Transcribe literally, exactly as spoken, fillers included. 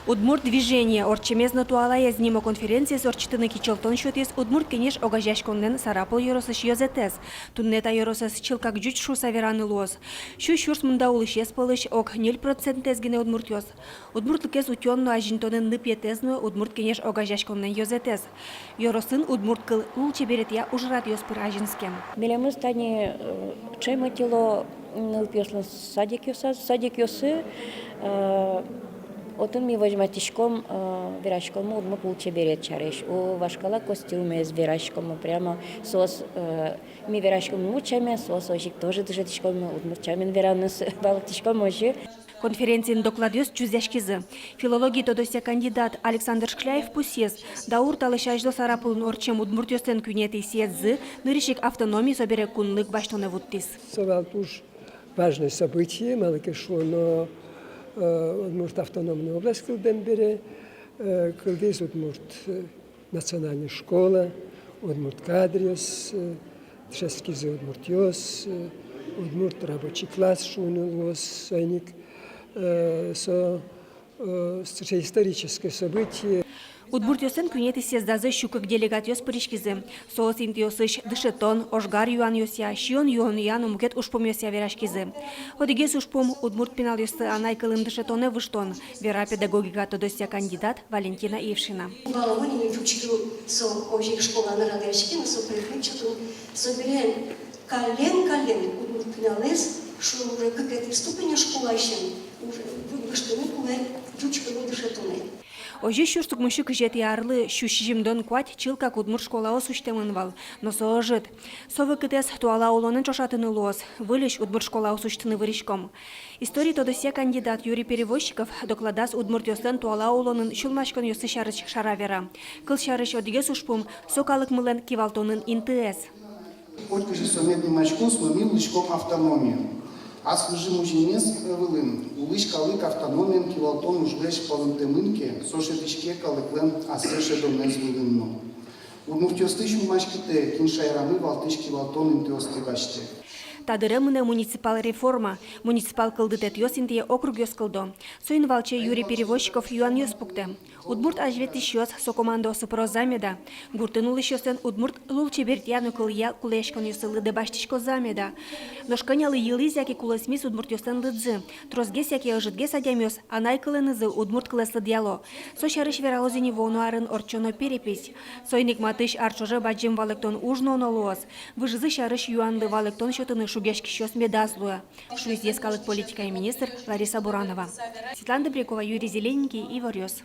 «Удмурт движение. Ортчемез но туалаез» нимо конференциез ортчытыны кичӧлтон сётӥз «Удмурт кенеш» огазеяськонлэн Сарапул ёросысь ёзэтэз. Туннэ та ёросэз чылкак ӟуч шуыса вераны луоз. Сю сюрс мында улӥсез пӧлысь ог ньыль процентэз гинэ удмуртъёс. Удмуртлыкез утён но азинтонын ныпъетэз но «Удмурт кенеш» огазеяськонлэн ёзэтэз. Ёросын удмурт кыл лулчеберетъя ужрадъёс пыр азинскем. Милемыз тани, э, ӵем ӧтьыло нылпиослэн садикъёсаз, садикъёсы, э, отын ми возьматӥськом, э, вераськом удмурт лулчеберет сярысь. У, вашкала костюмез вераськом, прямо соос, э, ми вераськом удмурт сямен, соос озьы ик тоже дышетӥськом удмурт сямен вераны, валэктӥськом озьы. Конференциын докладъёс чузъяськизы. Филология тодосъя кандидат Александр Шкляев пусйиз: даур талэсь азьло Сарапулын ортчем удмуртъёслэн куинетӥ съездзы нырысь ик автономи, собере кунлык басьтонэ вуттӥз. Со вал туж важное событие, малы ке шуоно, э, Удмурт автономной область кылдэм бере, э, кылдӥз удмурт, э, национальной школа, удмурт кадръёс, э, дышетскизы удмуртъёс, э, удмурт рабочий класс шуыны луоз, соин ик, э, со, э, сыӵе историческое событие. Удмуртъёслэн куинетӥ съездазы сю кык делегатъёс пыриськизы. Соос интыосысь дышетон, ожгар юанъёсъя, сиён-юонъя но мукет ужпумъёсъя вераськизы. Одӥгез ужпум — удмурт пиналъёсты анай кылын дышетонэ выжтон, вера педагогика тодосъя кандидат Валентина Ившина. Валамон ини, ӟуч кыл со озьы ик школаын радъяське но, со предмет сётон, собере каллен-каллен удмурт пиналэз, шуом, уже кыкетӥ ступене школаысен уже вы-, выжтыны кулэ ӟуч кылын дышетонэ. Озьы сюрс укмыссю кызетӥ арлы сю сизьымдон куать чылкак удмурт школаос усьтэмын вал, но со ӧжыт. Со вакытэз туала улонэн ӵошатыны луоз. Выльысь удмурт школаос усьтыны выриськом. История тодосъя кандидат Юрий Перевозчиков докладаз удмуртъёслэн туала улонын сюлмаськонъёссы сярысь шара вера. Кылсярысь, одӥгез ужпум — со калыкмылэн кивалтонын интыез. Котькызьы со мед нимаськоз, но ми улӥськом автономиын. Ас выжы музъемез вылын улӥсь калык автономиен кивалтон ужлэсь палэнтэмын ке, со шӧдӥське калыклэн ассэ шӧдонэз вылын но. Удмуртъёсты сюлмаськытэ, кин шаерамы валтӥсь кивалтон интыосты басьтэ. Та дыре мынэ муниципал реформа. Муниципал кылдытэтъёс интые округъёс кылдо. Соин валче Юрий Перевозчиков юанъёс пуктэ. Удмурт азьветлӥсьёс со командаосы пыроз-а меда? Гуртын улӥсьёслэн удмурт лулчеберетъя но кылъя кулэяськонъёссы лыдэ басьтӥськоз-а меда? Нош кӧнялы йылӥз яке кулэсмиз удмуртъёслэн лыдзы? Тросгес яке ӧжытгес адямиос анай кылэнызы удмурт кылэз лыдъяло. Со сярысь вералоз ини вуоно арын ортчоно перепись. Соин ик матысь ар ӵоже бадӟым валэктон уж нуоно луоз. Выжызы сярысь юанлы валэктон сётыны шугъяськисьёс медаз луэ, шуиз йӧскалык политикая министр Лариса Буранова. Светлана Добрякова, Юрий Зелененький, «Иворъёс».